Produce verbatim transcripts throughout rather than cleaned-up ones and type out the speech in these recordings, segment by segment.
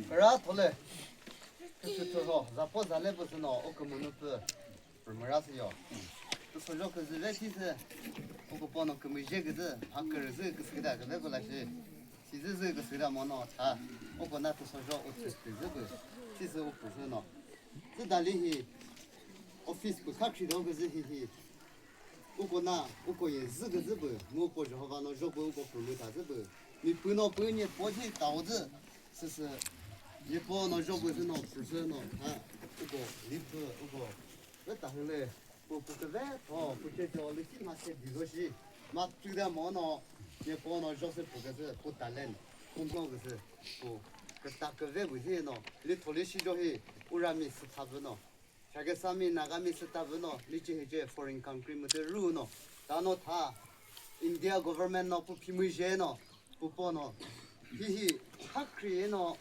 Kara thole. Küsü thürho, zapo zale püsü no, o kümünu pü. Pümüra sü yo. Tüsojo küzü ve thisi. O kupo no kümüje küzü, ha kürüzü küsü küda küve kula shi. Sizi zü küsü küda mono tha. O kona tüsojo o tüsü küzü pü. Thisi o püsü no. Zü dali hi. Office pü kha khrido küzü hi hi. Uko na, uko ye zü küzü pü, mu po Jehovah no jo pü uko pü mu ta zü pü. Mi pü no pü nye po thi ta o zü. Süsü. Ye po no jo pü zü no, pü zü no. Ha, uko, li pü, uko. Ve ta hüle, pü pü küve, to, pü che cho, li si ma che di zo shi. Ma pü da mo no, ye po no jo se pü küzü, pü talent. Pü no küzü, pü. Küta küve pü hi no, li to li shi jo hi, ura mi sü ta pü no. Chakhesami, Nagami süta vü no, lichi hiche foreign country mütü ru no, ta no tha, India government no pu phimüzhe no, pu po no, hi hi, kha khri no,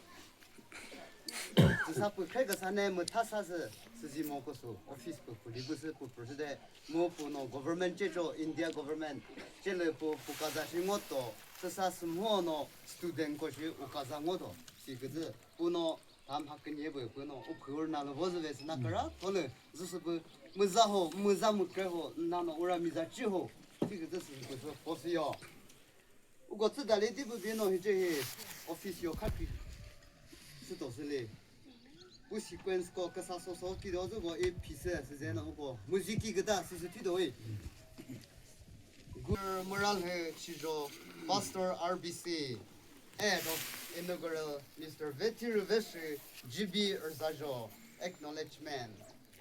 züsa pu khe kasa ne mütha sa sü, süzi mo ko su, office pu pu li pu sü pu pu sü de, mo pu no government che cho, India government, che le pu, pu kaza shi ngo to, süsa sü mo no, student ko shi u kaza ngo to, si küzü, pu no, Tam ha künye bü pü no, u phür na lo vo zü ve sü na kara, tho lü, zü sü pü, müza ho, müza mükre ho, na no ura miza chi ho, thi küzü sü pü sü po sü yo. U go tsü dali di pü bi no hi che hi, office yo kha pi, sü to sü li. U sequence ko kasa so so ki do zü go e pi sü, sü ze na u go, müziki küda sü sü thi do e. Gur Muralhü Shijo, Pastor R B C, Head of Inaugural, Mister Vethiru Veshi, G B Rzajo, Acknowledgement.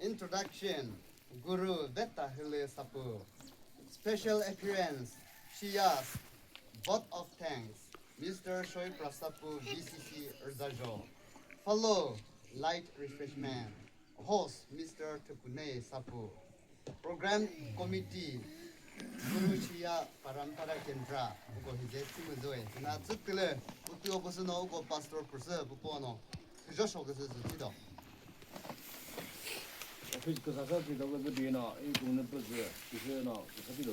Introduction, Guru Vetahele Sapu. Special appearance, Shiyas, Vote of Thanks, Mister Shoi Prasapu V C C Rzajo. Follow, light refreshment. Host, Mister Thukune Sapu. Program Committee, Guru Shiya Parampara Kendra, uko hize tsimüzoi. Na tsütile, uti opposite no uko pastor püsü, pupo no. Joshua küsü zü tido. Office küsa sa tido küsü bino, i kung ne püsü, küsü no, küsü tido.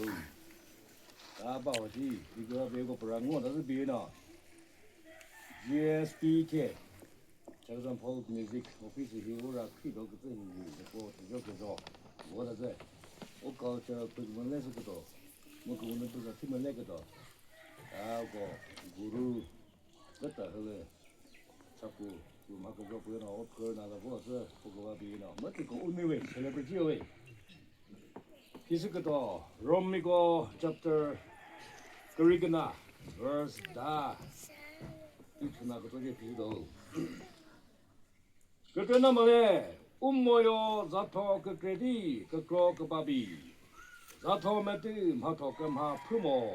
Ta ba ho si, i kura be ko pura ngo ta zü bino. G S P K. Chakhesang Folk Music Office hi ura khi do kütü hi hi ko tüjo küjo. Wo da zü. O culture pü mü le sü küto. Mü kümüne pü za thi mü le küto. Ta ko guru küta hüle. Chapu, ku ma küjo pü na o pü na da vo zü. Ko ko ba bi na. Mü ti ko u ni we celebrity we. Phisi küto, Romiko chapter küriküna, verse da. Ithuna küto je phisi do. Kükrenamale, umoyo zatho kükredi, kükro kübabi. Zatho metü mhatho kümha phümo.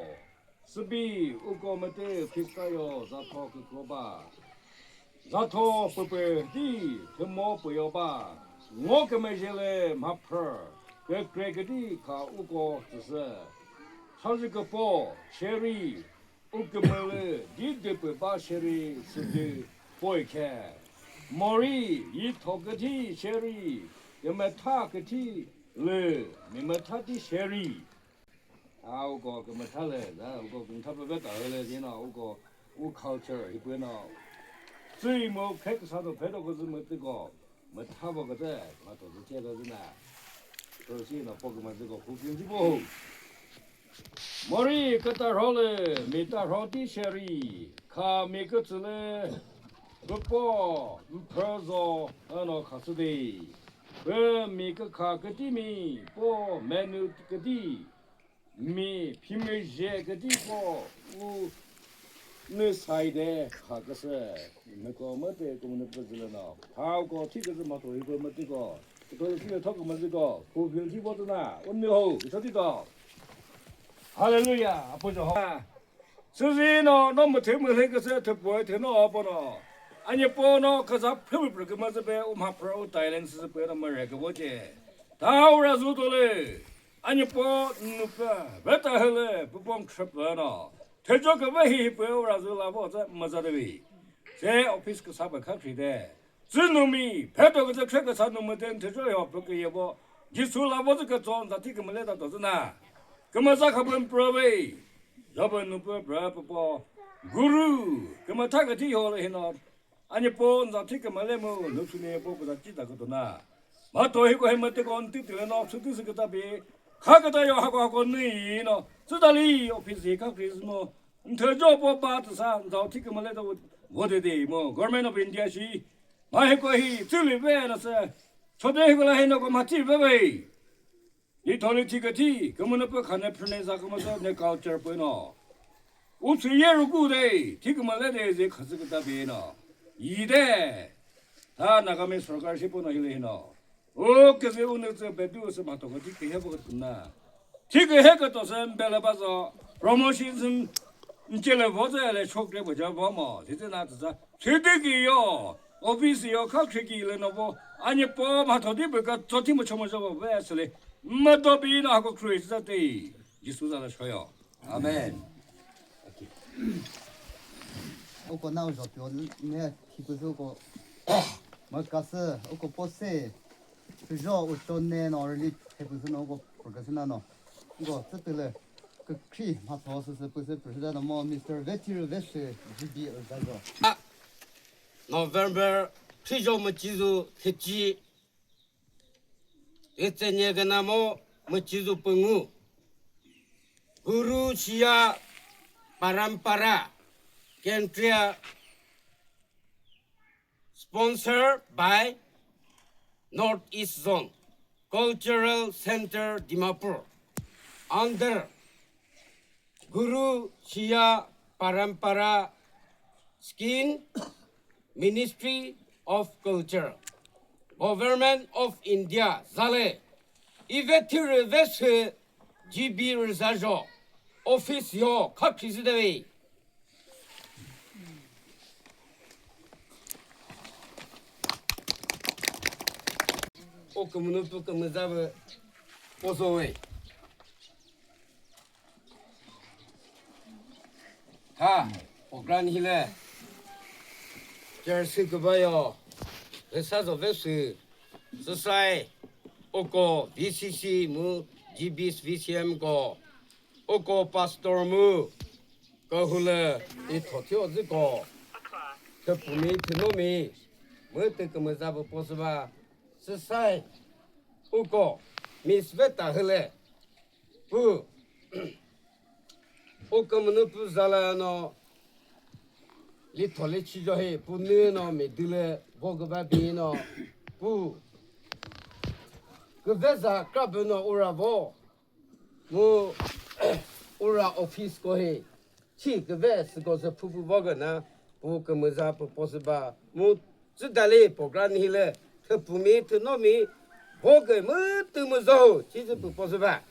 Sübi uko mütü Khrista yo zatho kükro ba. Zatho püpü di thümo püyo ba. Ngo kümüzhe lü mhaphrü kükre küdi kha uko tsüsü. Sazü küpo sheri u kümülü di düpü ba sheri südü poikhe. Mori yi tho küthi sheri kümütha küthi lü mi mütha di sheri. A uko kümütha lü, da uko kümütha püve ta lü, you know, uko, u culture, hi pü no. Tsüi mo khek sa to phe to ko zü mütü ko, mütha bo ko zü, ma to zü che to zü na. To si no po kümüzü ko, ku kümüzü bo. Mori küta rho lü, mi ta rho ti sheri, kha mi kütsü lü, küpo, mprüzo, ano khasü de. Pü mi kükha küti mi, po menu küti. Mi phimüzhe küti ko u nü saide kha küsü. Meko müte ko münü püzülü no. Thau ko thi küsü ma to iko müti ko. Ko thi thok müzi ko. Ku phil thi bo na. Un mi ho. Ko thi ko. Hallelujah. Apo jo. Süzi no no müthe mühle küsü thüpoi thüno apo no. Anyi po no kaza phüpü kümazü pe umha pro Thailand süzü pe no mare kübo che. Thau ra zu to le. Anyi po nupü veta hele pupong trip no. Thejo ke ve hi pe ura zu la bo za ma za de vi. Se office ke sa ba kha khri de. Zü numi phe to ke khe ke sa numi den thejo yo pe ke ye bo. Jisu la bo zü ke zon za ti ke mele da to zü na. Ke ma za kha ben pro ve. Za ben nupü pra pupo. Guru ke ma tha ke ti yo le hi no. Ani po nza thikümale mu nusuni po puza chita kütuna. Mato hiko he mate ko nti tile no sütü sü küta bi. Kha küta yo hako hako nui no. Sütali office hi kha Christmas. Nthö jo po ba tsa nza thikümale to vote de mo. Government of India shi. Ma hiko hi tsüli ve na se. Chote hiko la he no ko ma chi ve ve. Ni tholi thiküthi, kümüna pü khane phüne za kümüsa ne culture pü no. Upsi ye ruku de, thikümale de ze khasü küta be no. Yi de. Tha Nagami sorkar shi pü no hile hino. O küzü unü zü bedu sü mato ko thikü he pü na. Thikü he ko to sü mbele ba zo. Promotion sü nchele vo zü le chok de bo ja vo mo. Thizü na tsa. Thidiki yo, office yo kha khriki le no bo, ani po ma thodi bü ka tsoti mo chomo chobo ve sele, ma do bi na ko khrui sa te, Jisu za la shoyo. Amen. Oko na ujo pyo ne thipu su ko, ma ka se, oko po se, sujo ucho ne no rili thipu su no ko progress na no, ko tsütü le, kükri ma tho se se pu se president mo Mister Vetiri Vese G B Ozazo. November thizho müchizu thüchi, etsenye gana mo müchizu püngu. Guru Shiya Parampara Kendriya, sponsored by North East Zone Cultural Center Dimapur, under Guru Shiya Parampara Scheme, Ministry of Culture, Government of India, zale, ive thire vese G B rüzhajo, office yo, kha khizü de. O kümünu pü kümüza vü poso we. Tha, program hile. Jersey kübayo. Vesa zo vesi. Süsai. Oko V C C mu G B V C M ko. Oko pastor mu. Kahule i thothi oziko. Thepumi thenomi. Mütü kümüza vü posüba. Süsai. Uko. Miss Veta hüle. Pu. Uko münü pu zala no. Li tholi chijo he. Pu nü no mi dile. Vo gaba bi no. Pu. Küveza krabü no ura vo. Mu ura office ko he, thi küve süko sü phupu vo küna, pu kümüza pu posüba, mu tsüdali program hile, thüpumi, thünomi, vo kü mütü müzo, thi zü pu posüba.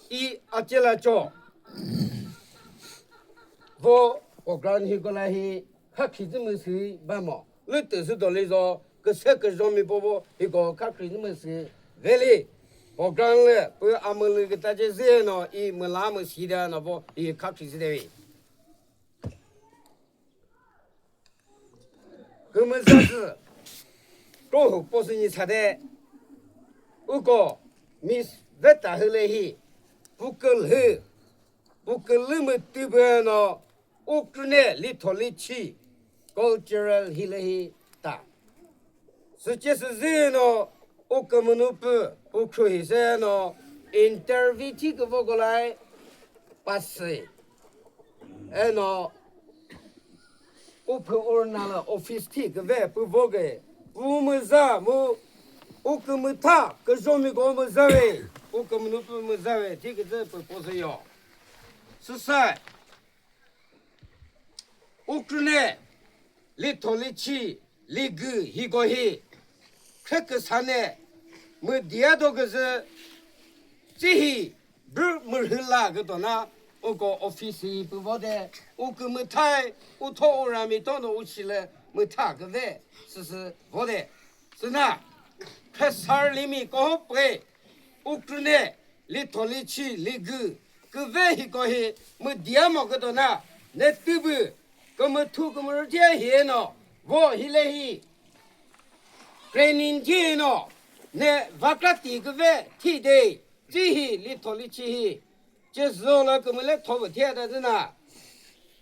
I achela cho. Vo program hi kola hi, kha khizü müsü ba mo. Lütü sü doli zo, küse küzomi popo, hiko kha khizü müsü veli. Program le, pü amülü küta ce zü no, i müla müsü de no vo, i kha khizü de vi. Kümüza sü, krohu posü ni sade, uko, Miss Veta hüle hi, pukülhü, pukülü mütü bü no, ukrüne li tholi chi, cultural hile hi ta. Süce süzü no, ukümünu pü, ukru hi se no, interview thi küvo kolai, pasi. Eno, uphü urnala office thi küve pü voge, pu müza mu, ukümütha, küzomiko müza ve, ukümünu pü müza ve, thi küzü pü posü yo. Süsa, ukrüne, li tholi chi, li gü, hiko hi, khrü küsane, mü dia do küzü, chi hi, bü mürhü la kütona, uko office hi pü vo de, u kümüthai, u tho u rami tono u chile, mütha küve, süsü vo de. Süna, khesar limi koho pwe, ukrüne, li tholi chi, li gü, küve hiko hi, mü dia mo kütona, ne tübü, kümüthu kümürütia hi eno, vo hile hi, training thi eno, ne vakrati küve thi de, chi hi, li tholi chi hi, che zola kümüle tho vü thia da züna.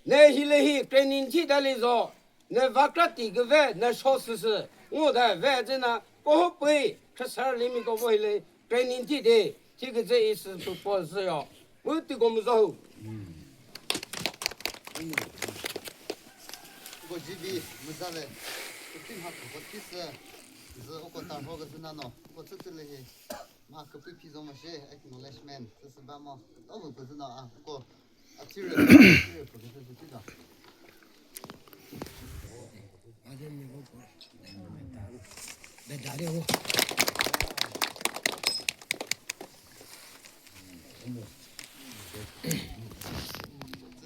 Ne hile hi training thi dali zo. Ne vakra ti küve ne sho süsü. Ngo da ve zena koho pui khasar limi ko vo hile training thi de. Thi küzü i sü pü po sü yo. Mu ti ko mu zo hu. Ko G B müzale. Kutin ha ko ti sü. Zü o ko ta ho küzü nano. Ko tsü tsü le hi. Ma küpü phi zo ma she acknowledgement. Sü sü ba mo. O bu küzü na a ko.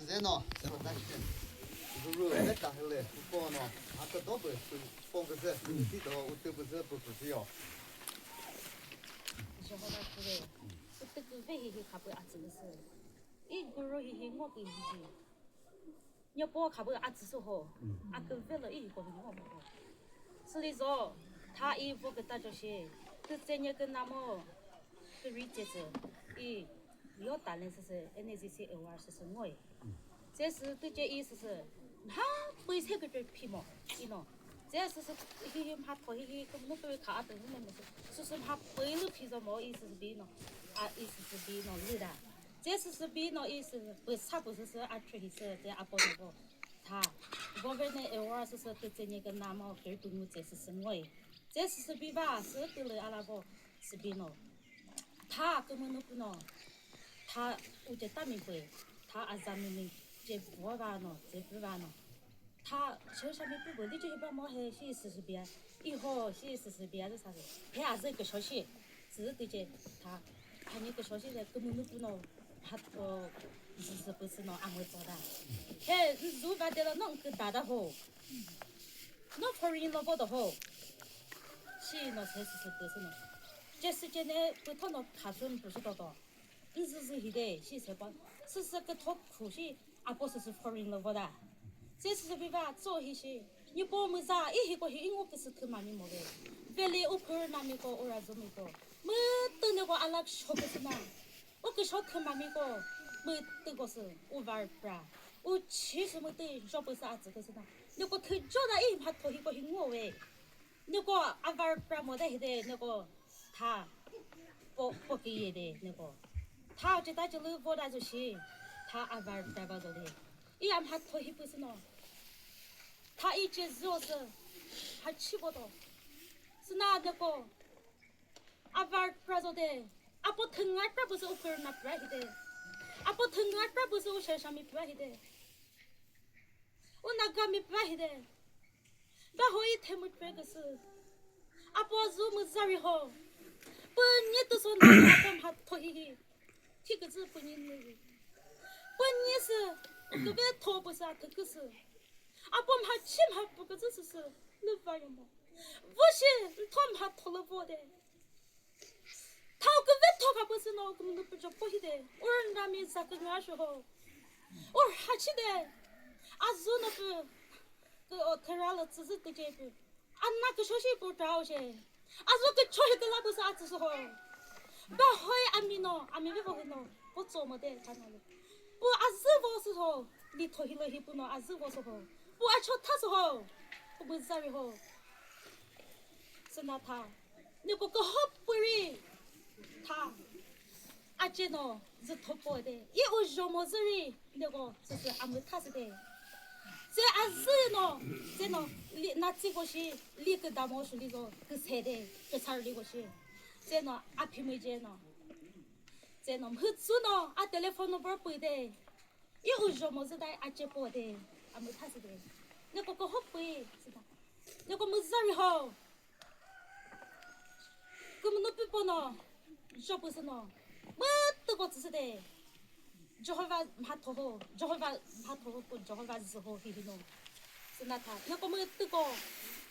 Zeno, production. Zuru, beta hele, upo no, aka dobe, po küzü, ti do, utu küzü, pu küzü yo. Jehovah kure, utu küve hi hi kapı atsıgısı. I guru hihi ngo pü hihi. Nyepo khabü atsüsü ho. Aküvelo i hiko hi ngo mo ho. Sülizo, tha i vo küta joshi. Tütse nye künamo. Küritsesü. I yo talent süsü, N S C C award süsü ngoi. Tsesü tüce i süsü. Mha püi se küpe phimo. Ino. Tsesü sü hihi mha tho hihi kümünu püi kha atü hüme müsü. Süsü mha püi lü phizo mo i süsü bino. A i süsü bino lüda. Tsesü sü bino i sü püsa püsü sü a thre hi sü te apo no vo. Tha. Governor award sü sü tütse nye künamo kürü püngu tsesü sü ngoi. Tsesü sü biva sü tülü ala vo sü bino. Tha kümünu püno. Tha uce tami püi. Tha azami mi ce vo va no, ce pü va no. Tha shosha mi pü bü lice hiba mo he shi sü sü bia. I ho shi sü sü bia de sa. He azü küsho shi. Sü tüce tha. Hani küsho shi de kümünu püno. Hat o zü sü pü sü no amü tso da. He zu va de lo no kü da da ho. No foreign lo vo da ho. Shi no se sü sü pü sü no. Ce sü ce ne pü tho no kha sü pü sü to to. Nzüzü hi de, shi se pa. Süsü kütho khu shi, apo süsü foreign lo vo da. Se süsü biva tso hi shi. Nyepo müza, i hiko hi i ngo küsü thüma mi mo ve. Veli u phür na mi ko, u razu mi ko. Mütü ne ko alak sho küsü na. U küsho thüma mi ko. Mütü ko sü, u var pra. U chi sü mütü jo püsü atsü küsü na. Ne ko thüjo da i mha tho hiko hi ngo ve. Neko avar pra mo de hide neko tha po po ki ye de neko tha che ta che lu vo da zo shi tha avar pra ba zo de. I am hat tho hi pü sü no. Tha i che zo sü ha chi bo do. Sü na neko avar pra zo de. Apo thünga pra pü sü u kür na pra hide. Apo thünga pra pü sü u shasha mi pra hide. U naga mi pra hide. Ba hoi themü pre küsü. Apo zu müzari ho. Pü nye tüso na apo mha tho hihi. Thi küzü pü nye nü. Pü nye sü. Küve tho pü sa thü küsü. Apo mha chi mha pü küzü süsü. Nü va yo mo. Vo shi ntho mha tho lü vo de. Thau küve tho kha pü sü no kümünu pü cho po hi de. Ur nami sa künga shu ho. Ur ha chi de. Azu no pü. Kü o thera lü tsüzü tü ce pü. Anna kü shoshi pü trao she. Azu kü cho hi kü la pü sü atsü sü ho. Ba hoi ami no, ami ve vo hi no. Pu tso mo de kha no le. Pu azu vo sü ho. Li tho hi lü hi pü no azu vo sü ho. Pu acho tha sü ho. Pu bu zari ho. Sü na tha. Neko kühopüri tha. Ace no zü thopo de. I u zhomo zü ri neko süsü amü tha sü de. Se azü no, se no li na tsiko shi li küdamo shu li zo küse de, küsar li ko shi. Se no aphimüce no. Se no mhütsu no a telephone number pü de. I u zhomo zü dai ace po de, amü tha sü de. Neko kühopü sü da. Neko müzari ho. Kümünu pipo no, zho pü sü no. Mütü ko tsü sü de. Jehovah mha tho ho, Jehovah mha tho ho, Jehovah zü ho hi hi no. Sü na tha, neko mütü ko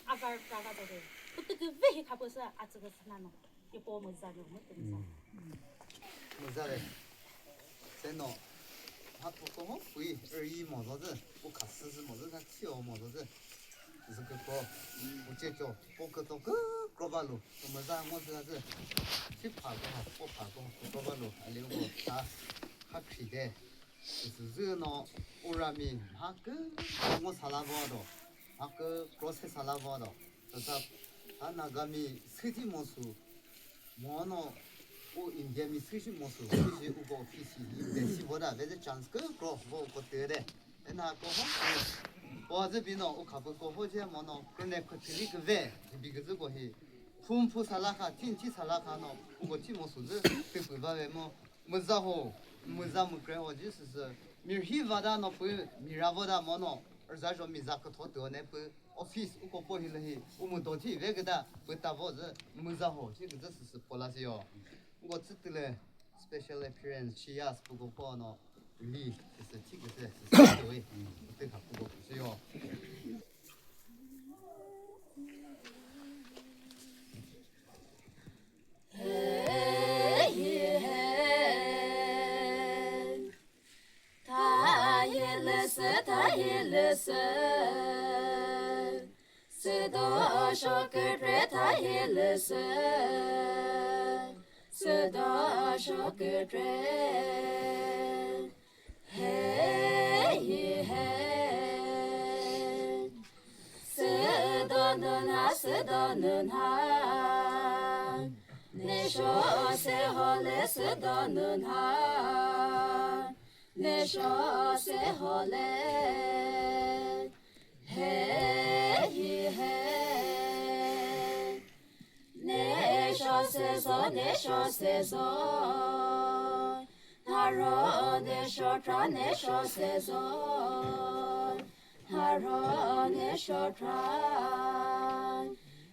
avar pra va zo de. Mütü küve hi kha pü sü atsü ko sü na no. Ipo müza nyo mütü müza. Müza le. Seno. Ha poko mo pui ri mo zo zü. U khasü zü mo zü, na chio mo zo zü. Zü kükro. U che cho. Po kükro kükro ba lu. Müza mo zü zü. Chi pha ko ha, po pha ko, kükro ba lu. Ali u ko ta. Ha khri de. Süzü no urami mhakü ngo sala vo do, mhakü cross sala vo do. Tata ta Nagami süti mosu, mono u India mi süti mosu, süti uko office hi besi vo da, veze chance kükro vo ko tere. Ena ko ho, o aze bino u kapü ko ho je mono, kene ko tiri küve, bi küzü ko hi. Phum phu sala kha, thin thi sala kha no, uko thi mosu zü, tüpü va ve mo. Müza ho, müza mükre ho ji süsü. Mirhi vada no pü, mira vada mono, rüza jo miza kütho tü ne pü, office uko po hi lü hi, u müdo thi ve küta, pü ta vo zü, müza ho, ji küzü süsü pola si yo. Uko tsü tü lü special appearance, shi yas puko po no, li, süsü, thi küzü, süsü, tü we, tü kha puko süsü yo. Südo shokütre thahilüsü, südo shokütre. Hey, hey. Südo nunha, südo nunha. Nesho se hole, südo nunha. Nesho se hole. Hey, hey. Nesho se zo, nesho se zo. Haro nesho tra, nesho se zo. Haro nesho tra.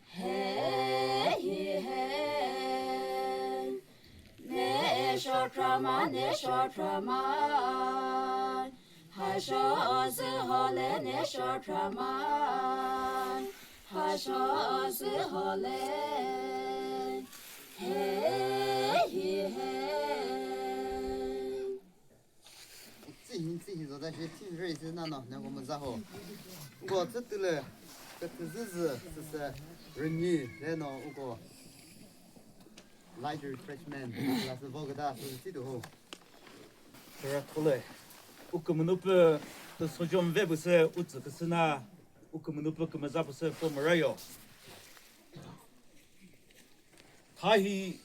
Hey, hey. Nesho tra ma, nesho tra ma. Hasho zü hole nesho tra ma. Hasho zü hole. Hey, hey, hey. Tsihi, tsihi zo da shi team race na no, ne ko müza ho. Uko tsü tülü, kütüzü zü, süsü, rünyi, ne no, uko. Light refreshment, la sü vo küta, sü tsitu ho. Kera thole. U kümünu pü tü sojom ve püsü u tsü küsü na, u kümünu pü kümüza püsü po müra yo. Thahi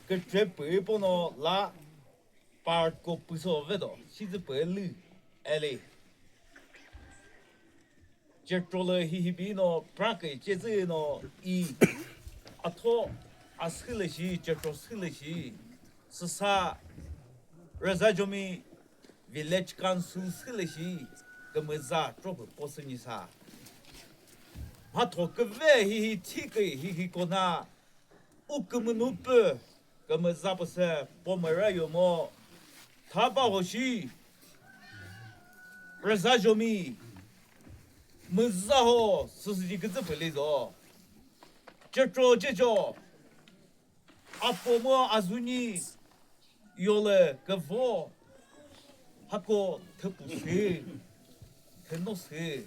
kükre pü pono la part ko püso ve do, shi zü pü lü, eli. Cetro lü hihi bi no, prake cezü no, i, atho, asü lü shi, cetro sü lü shi, süsa, rüza jomi, village council sü lü shi, kümüza, tropü posü nyi sa. Mhatho küve hihi thikü hihi kona, u kümünu pü, kümüza püsü po müra yo mo, thaba ho shi, rüza jomi, müza ho, süsüji küzü püli zo. Cetro ceco, apo mo azunyi, yolü küvo, hako thüpu sü, thüno sü,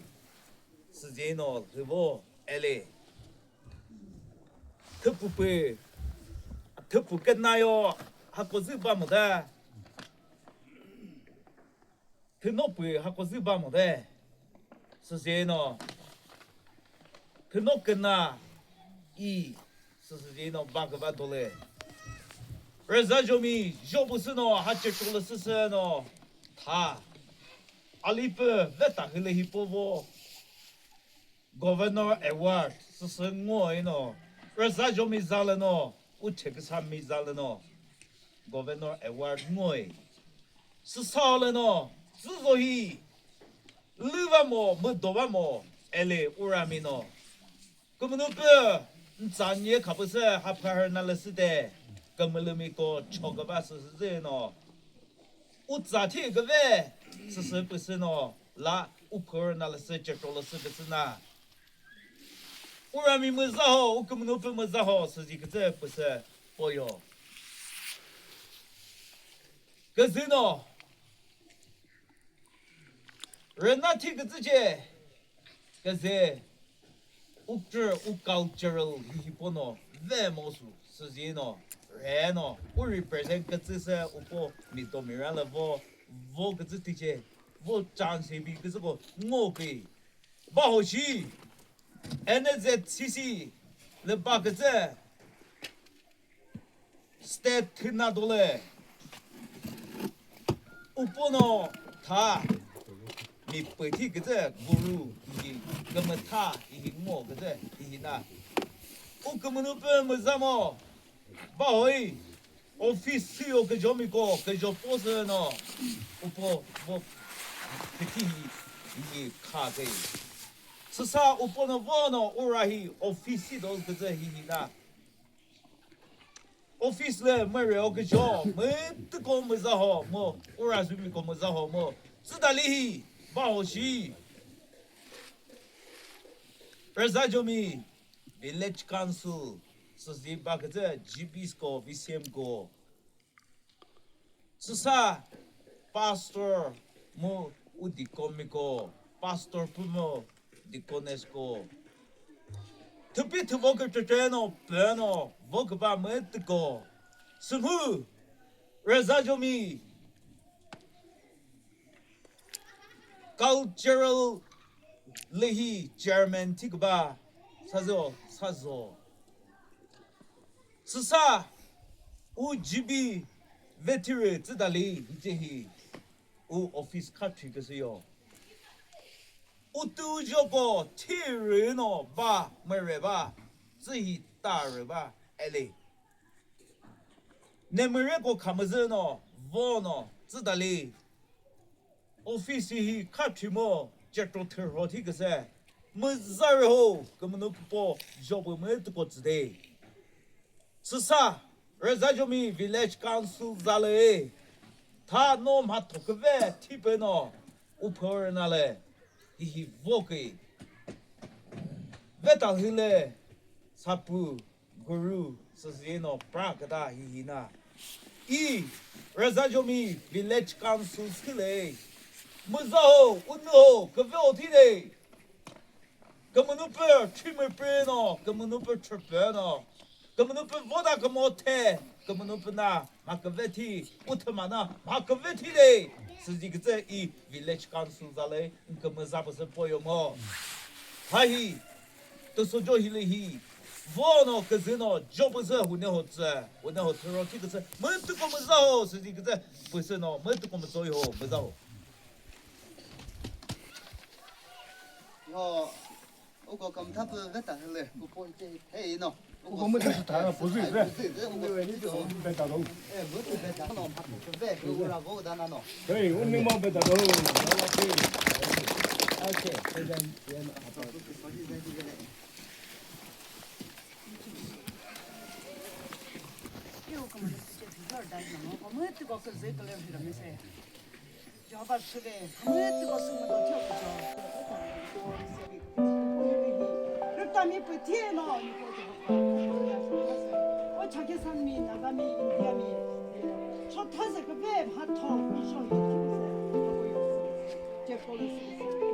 süzino lhüvo, eli. Thüpu pü, thüpu küna yo, hako zü ba mo da. Thüno pü, hako zü ba mo de. Süzino. Thüno küna, i, süzino ba küva dole. Rüza jomi, jo püsü no, ha cetro lü süsü no, tha. Ali pü, veta hüle hipo vo. Governor Award süsü ngo ino, rüza jomi za lüno, u cheküsa mi za lüno, Governor Award ngoi. Süsa lüno, züzo hi, lüva mo, müdova mo, eli urami no. Kümünu pü, ntsa nye khapüsü hapha hürna lüsü de, kümülümi ko choküva süsü zü no. U tsa thi küve, süsü püsü no, la u phür na lüsü cetro lüsü küsü na. Urami müza ho, u kümünu pü müza ho, süzi kütsü püsü poyo. Küzü no. Rüna thi kütsü ce. Küzü. Uktrü, u cultural hihi pono ve mo su. Süzi no, re no, u represent kütsü se upo mi to mi ra le vo, vo kütsü tiche, vo chance bi kütsü ko ngo ki. Ba ho shi, N Z C C le ba kütsü, state thina dole. Upono tha mi püthi küzü guru hihi kümütha hihi ngo küzü hihi na. U kümünu pü müzamo. Bahoi office yo küjo miko küjo posü no. Upo bo püthi hihi kha kei. Süsa upono vono urahi office do küzü hihi na. Office lü müreo kücho, mütüko müzaho mu, urazumiko müzaho mu, südalihi, baho shi. Rezajomi Village Council, süzi baküzü G Bs ko, V C M ko. Süsa pastor mu u deacon miko, pastor pü mu deaconess ko. Thüpi thüvo kükrekre no püno vo küba mütüko. Sümhu Rezajomi cultural lehi chairman thi küba sazo sazo. Süsa u G B veteran tsüdali hice hi u office kha thri küsü yo. U tu joko thi rü no ba mürü ba tsü hi ta rü ba eli. Ne mürü ko kha müzü no vo no tsüdali. Office hi kha thimo cetro thürho thi küse. Müzarü ho kümünu püpo job mütüko tsüde. Süsa Rezajomi Village Council zalü tha no mhatho küve thi pü no uphorü na le hihi vo kei. Veta hile sapu guru süzino pra küta hihi na. I Rezajomi Village Council sile. Müzaho, unuho, küveo thide. Kümünu pü thimü pü no, kümünu pü thürpü no. Kümünu pü voda kümo the, kümünu pü na, ma küve thi, uthüma na, ma küve thide. Süzi küzü i Village Council zale, kümüza püsü poyo mo. Hahi, tüsojo hili hi. Vono küzüno job sü hune ho tsü, hune ho tsü ro thi küzü, mütüko müzaho süzi küzü, püsüno mütüko müzoi ho müzaho. Yo, uko kümtha pü veta hele, upo hiche he no. Uko mütü sü thara püzü ze. Püzü ze, uko mütü veta lo. Eh, mütü veta no, pha pü ve, ura vo da na no. Hey, unni mo veta lo. Okay. Jehovah süve, hamütüko sümüdo thiokucho. Rütami püthie no, Nipo Jehovah. O Chakhesangmi, Nagami, Indiami. Chotha se küve mhatho, isho hi thiküse. Jekolo se.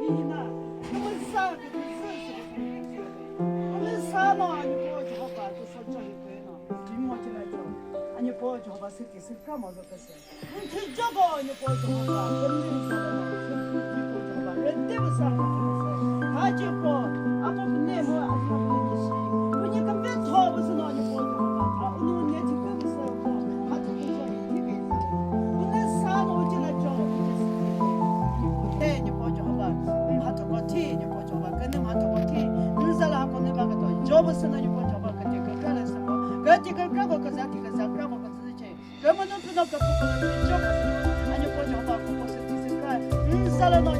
Ni hina, kümüza kütüzü se. Kümüza no, Nipo Jehovah, tu socho hi küno. Jimo chila cho. Ani po Jehovah süki sükra mo zo kase. Thüjoko Nipo Jehovah, kümüzü sa, Nipo Jehovah, rede bu sa, kümüzü sa. Hajiko, apo kune mo, apo kune shi. Kuni kümbe tho bu sino Nipo Jehovah, ha unu ne ti kümüzü sa ko, ha tu kümüzü sa, ti kümüzü sa. Kune sa no jina jo, te Nipo Jehovah, ha tu ko ti Nipo Jehovah, kene ha tu ko ti. Nzala ha kone ba ka to, jo bu sino Nipo Jehovah, kati kükra le sa ko, kati kükra ko, kati kükra ko, kati che. Kümünu püno küpü kümünu pücho küsü. Ani po Jehovah küpü sü tüsü kra. Nzala no